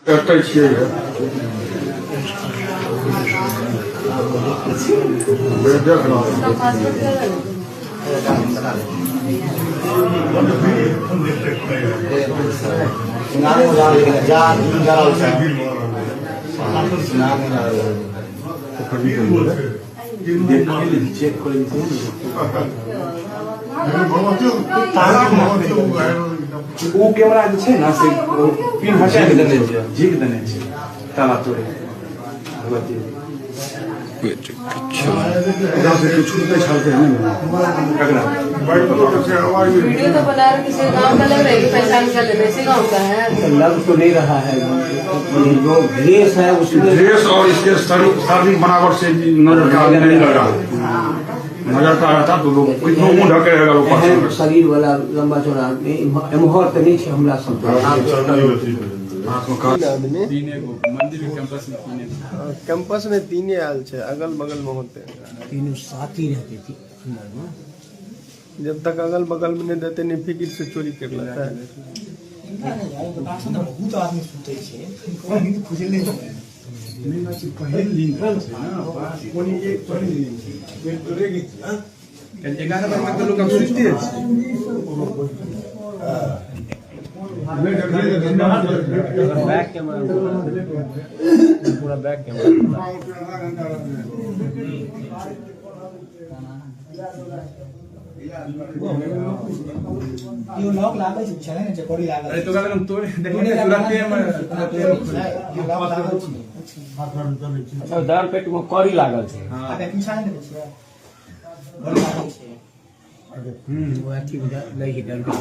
एतै छियै। देख रहल। चेक करै। ओ कैमरा जे छै ने, से पिन हटा के देने छै, झिक देने छै, ताला तोड़े भगवती। ओकरा से किछु छुटते छलकै नहि। ककरा? वीडियो तो बना रहे, किसी गांव का लग रहा है कि पहचान कर लेना, इसी गांव का है। लग तो नहीं रहा है, जो ड्रेस है उसमें। ड्रेस और इसके शारीरिक बनावट से नजर का नहीं लग रहा। नजर का रहता तो लोग इतना मुंह ढके रहेगा लोग पास। एहन शरीर वाला लंबा चौड़ा आदमी एम्हर तऽ नहि छै हमरा सब। हाथ में का- आदमी। तीने गो मंदिर के कैंपस में तीने गो। कैंपस में तीने आयल छै, अगल बगल में होते। तीनों साथी रहते थे अंदर में। जब तक अगल बगल में नहीं देते, नहीं फिक्र से चोरी कर लेता है। बहुत आदमी सुतै छै, नींद खुजले नहि। पहिल लिखल छै ने, कोनी एक पहिल तोरे। 11 बजे तक लोग अब सुनते छै। बैक कैमरा, पूरा बैक कैमरा। यो लॉक लागल छै, छै ने, चकोरी लागल। अरे तो कहलक तोड़े देखने तुरंते हमर। छै, लॉक लागल छै। अच्छा, दान पेट में कड़ी लागल छै। आ पीछा नहि देखै छियै, कड़ी लागल छै। ओ अथी में लै छै डंटी।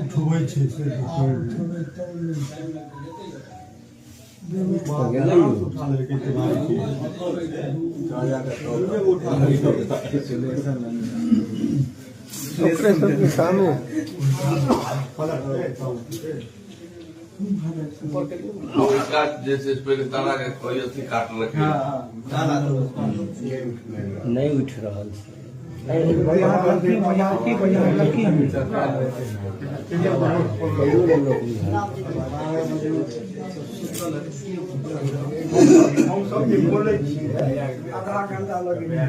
उठबै छै से। गेलै। ओकरे सबके सामने। इसका जैसे पहले ताला के कोई अथी काट रखे। नहि उठि रहल छै। हम सब जे बोलै छियै, आधा घंटा लगै।